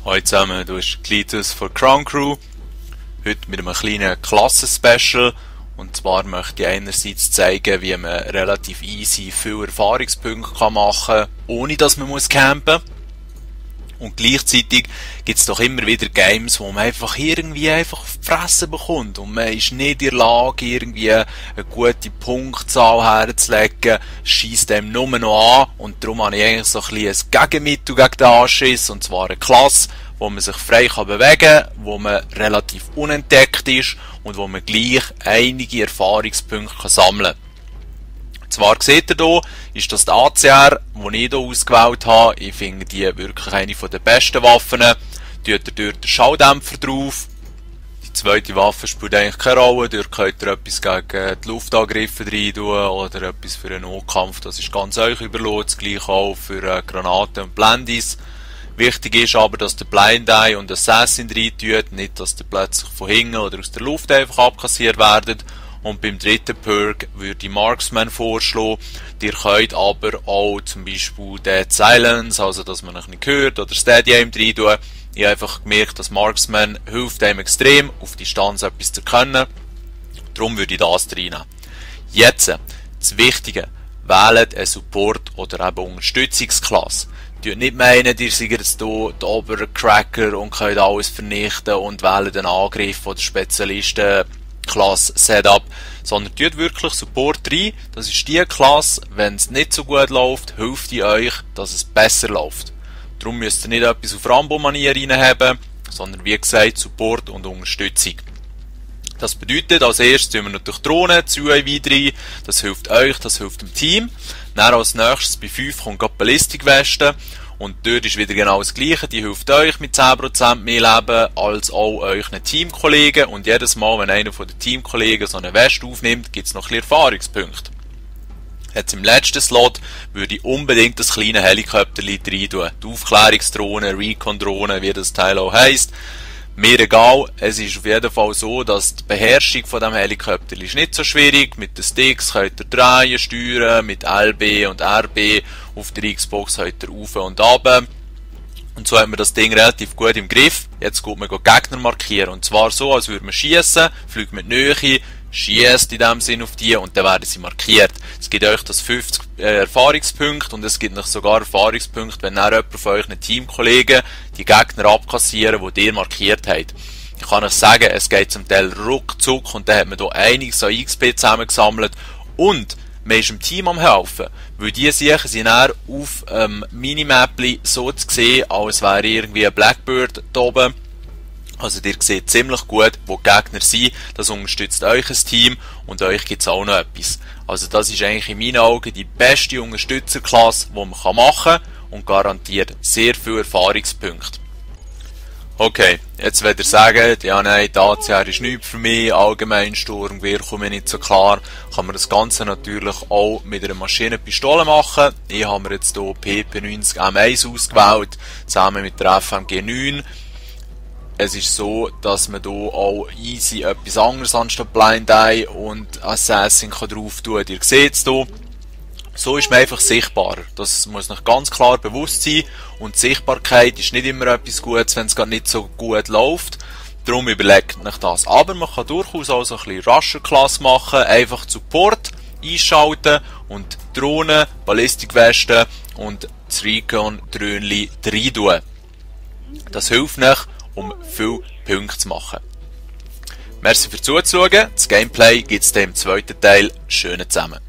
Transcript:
Hallo zusammen, du bist Cletus von Crown Crew. Heute mit einem kleinen Klassen-Special. Und zwar möchte ich einerseits zeigen, wie man relativ easy viele Erfahrungspunkte machen kann, ohne dass man campen muss. Und gleichzeitig gibt es doch immer wieder Games, wo man einfach irgendwie auf die Fresse bekommt. Und man ist nicht in der Lage, irgendwie eine gute Punktzahl herzulegen, schießt dem nur noch an. Und darum habe ich eigentlich so ein bisschen ein Gegenmittel gegen den Anschiss. Und zwar eine Klasse, wo man sich frei bewegen kann, wo man relativ unentdeckt ist und wo man gleich einige Erfahrungspunkte sammeln kann. Zwar seht ihr hier, ist das die ACR, die ich hier ausgewählt habe. Ich finde die wirklich eine der besten Waffen. Tut ihr dort den Schalldämpfer drauf. Die zweite Waffe spielt eigentlich keine Rolle. Dort könnt ihr etwas gegen die Luftangriffe rein tun oder etwas für einen Notkampf. Das ist ganz euch überlassen. Das gleiche auch für Granaten und Blendis. Wichtig ist aber, dass der Blind Eye und Assassin rein tut. Nicht, dass die plötzlich von hinten oder aus der Luft einfach abkassiert werden. Und beim dritten Perk würde ich Marksman vorschlagen. Ihr könnt aber auch zum Beispiel Dead Silence, also dass man nicht hört, oder Steady Aim rein tun. Ich habe einfach gemerkt, dass Marksman hilft einem extrem, auf Distanz etwas zu können. Darum würde ich das reinnehmen. Jetzt, das Wichtige, wählt einen Support oder eben Unterstützungsklasse. Ihr nicht meinen, ihr seid jetzt hier die Obercracker und könnt alles vernichten und wählt einen Angriff oder Spezialisten Klasse Setup, sondern tut wirklich Support rein. Das ist die Klasse, wenn es nicht so gut läuft, hilft die euch, dass es besser läuft. Darum müsst ihr nicht etwas auf Rambo-Manier reinhaben, sondern wie gesagt Support und Unterstützung. Das bedeutet, als erstes tun wir natürlich Drohnen, CUAV rein, das hilft euch, das hilft dem Team. Dann als nächstes bei 5 kommt die Ballistik-Weste. Und dort ist wieder genau das Gleiche, die hilft euch mit 10% mehr Leben als auch euren Teamkollegen. Und jedes Mal, wenn einer von den Teamkollegen so eine Weste aufnimmt, gibt es noch ein bisschen Erfahrungspunkte. Jetzt im letzten Slot würde ich unbedingt das kleine Helikopter rein tun. Die Aufklärungsdrohne, Recon-Drohne, wie das Teil auch heisst. Mir egal, es ist auf jeden Fall so, dass die Beherrschung von dem Helikopter ist nicht so schwierig. Mit den Sticks könnt ihr drehen, steuern, mit LB und RB auf der Xbox könnt ihr rauf und runter. Und so hat man das Ding relativ gut im Griff. Jetzt geht man Gegner markieren. Und zwar so, als würde man schiessen, fliegt mit Nähe, schießt in dem Sinn auf die und dann werden sie markiert. Es gibt euch das 50 Erfahrungspunkte und es gibt noch sogar Erfahrungspunkte, wenn dann jemand von euren Teamkollegen die Gegner abkassieren, die ihr markiert habt. Ich kann euch sagen, es geht zum Teil ruckzuck und dann hat man hier einiges an XP zusammengesammelt und man ist im Team am helfen, weil die Sachen sind dann auf Minimapli so zu sehen, als wäre irgendwie ein Blackbird da oben. Also ihr seht ziemlich gut, wo die Gegner sind, das unterstützt euch ein Team und euch gibt es auch noch etwas. Also das ist eigentlich in meinen Augen die beste Unterstützerklasse, die man machen kann und garantiert sehr viele Erfahrungspunkte. Okay, jetzt werdet ihr sagen, ja nein, die ACR ist nichts für mich, Allgemeinsturmgewehr komme ich nicht so klar, kann man das Ganze natürlich auch mit einer Maschinenpistole machen. Ich habe mir jetzt hier PP90 M1 ausgewählt, zusammen mit der FMG 9. Es ist so, dass man hier auch easy etwas anderes anstatt Blind Eye und Assassin drauf tun kann. Ihr seht es hier. So ist man einfach sichtbarer. Das muss noch ganz klar bewusst sein. Und die Sichtbarkeit ist nicht immer etwas Gutes, wenn es gerade nicht so gut läuft. Darum überlegt euch das. Aber man kann durchaus auch so ein bisschen Rusher-Klasse machen. Einfach Support einschalten und Drohnen, Ballistikwesten und das Recon-Dröhnchen rein tun. Das hilft euch, um viele Punkte zu machen. Merci fürs Zuschauen. Das Gameplay gibt es dann im zweiten Teil. Schönen zusammen.